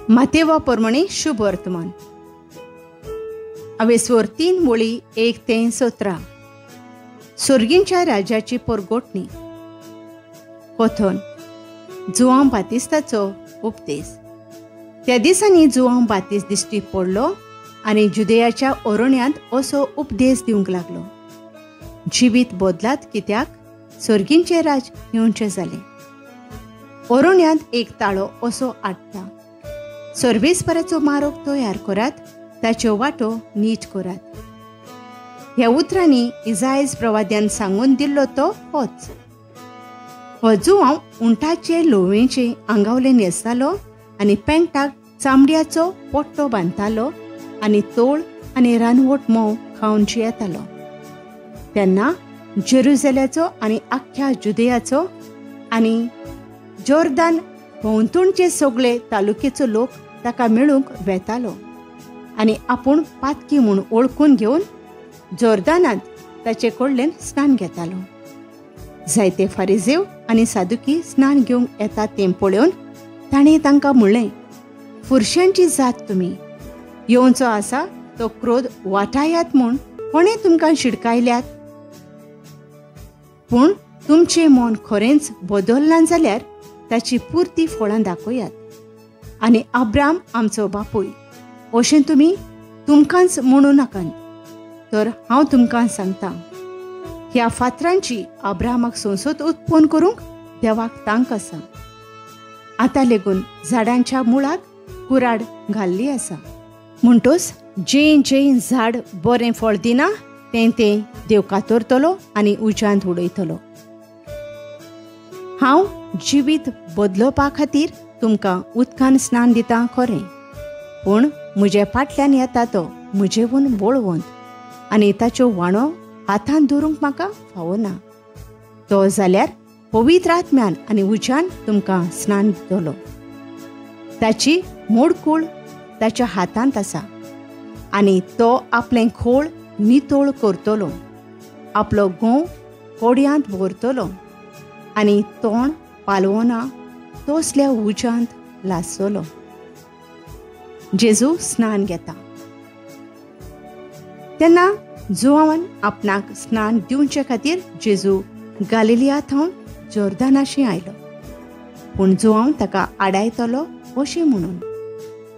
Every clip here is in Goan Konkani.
मातेवा प्रमाणे शुभ वर्तमान. अवेस्वर 3 वळी 1 ते 17. सोर्गींच्या राज्याची पोरगोटणी. कथन जुआंव बातिस्ताचो उपदेश. त्या दिसांनी जुआंव बातिस्त दिश्टी पडलो आनी जुदेयाच्या ओरण्यांत असो उपदेश दिवंक लागलो, जिवीत बदलात कित्याक सोर्गींचें राज येवचें जालें. ओरण्यांत एक ताळो असो आडटा, सर्वेस्पराचो मारोग तयार करात, ताच्यो वाटो नीट करात. ह्या उतरांनी इजायज प्रवाद्यान सांगून दिल्लो तो होच. हो जुआंव उंटाचे लोवेचे आंगावले न्हेसतालो आनी पेंटाक चामड्याचो पट्टो बांदतालो आनी तोळ आनी रानवट म्होंव खावन जियेतालो. तेन्ना जेरुजल्याचो आनी आख्ख्या जुदेयाचो आनी जोर्दान भोंवतणचे सगळे तालुकेचो लोक ताका मेळूंक वेतालो आनी आपूण पातकी म्हूण वळखून घेवन जोर्दानांत ताचे कडल्यान स्नान घेतालो. जायते फारिजेव आनी सादुकी स्नान घेवंक येता तें पळोवन ताणें तांकां म्हणलें, फुरशांची जात तुमी, येवचो आसा तो क्रोध वाटायात म्हूण कोणें तुमकां शिडकायल्यात? पूण तुमचें मन खरेंच बदलना जाल्यार ताची पुरती फळां दाखयात. आनी अब्राम आमचो बापूय अशें तुमी तुमकांच म्हणू नाकात, तर हांव तुमकां सांगता, ह्या फातरांची अब्रामाक संसद उत्पन्न करूंक देवाक तांक आसा. आतां लेगून झाडांच्या मुळाक कुराड घाल्ली आसा. म्हणटोच जें जें झाड बरें फळ दिना तें तें देव कातरतलो आनी उज्यांत उडयतलो. हांव जिवीत बदलोवपा खातीर तुमकां उदकान स्नान दिता खरें, पूण म्हजे फाटल्यान येता तो म्हजेवून बळवंत आनी ताच्यो वाणो हातान धरूंक म्हाका फावना. तो जाल्यार पवित्र आत्म्यान आनी उज्यान तुमकां स्नान दितलो. ताची मोडकूळ ताच्या हातांत आसा आनी तो आपलें खोळ नितळ करतलो, आपलो गोंव कोडयांत भरतलो आनी तोंड पालवना तसल्या उज्यांत लासतलो. जेजू स्नान घेता तेन्ना जुआंवान आपणाक स्नान दिवचे खातीर जेजू गालिलिया थावन जोर्दानाशी आयलो. पूण जुआंव ताका आडायतलो अशें म्हणून,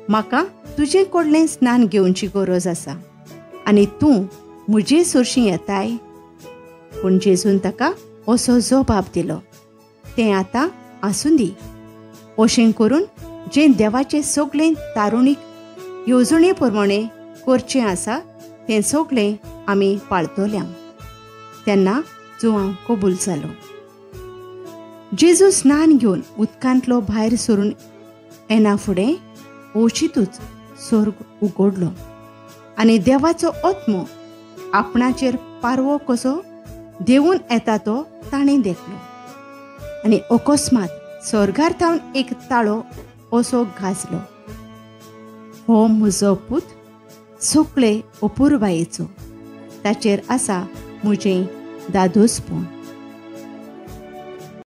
म्हाका तुजे कडलें स्नान घेवची गरज आसा आनी तूं म्हजे सरशीं येताय? पूण जेजून ताका असो जबाब दिलो, तें आतां आसूं दी. अशें करून जें देवाचें सगळें तारुणीक येवजणे प्रमाणे करचें आसा तें सगळें आमी पाळतल्या. तेन्ना जुआंव कबूल जालो. जेजू स्नान घेवन उदकांतलो भायर सरून येना फुडें अवचितूच स्वर्ग उगडलो आनी देवाचो आत्मो आपणाचेर पारवो कसो देवून येता तो ताणें देखलो. आनी अकस्मात स्वर्गार थावन एक ताळो असो गाजलो, हो म्हजो पूत सगळे अपुरबायेचो, ताचेर आसा म्हजें दादोसपण.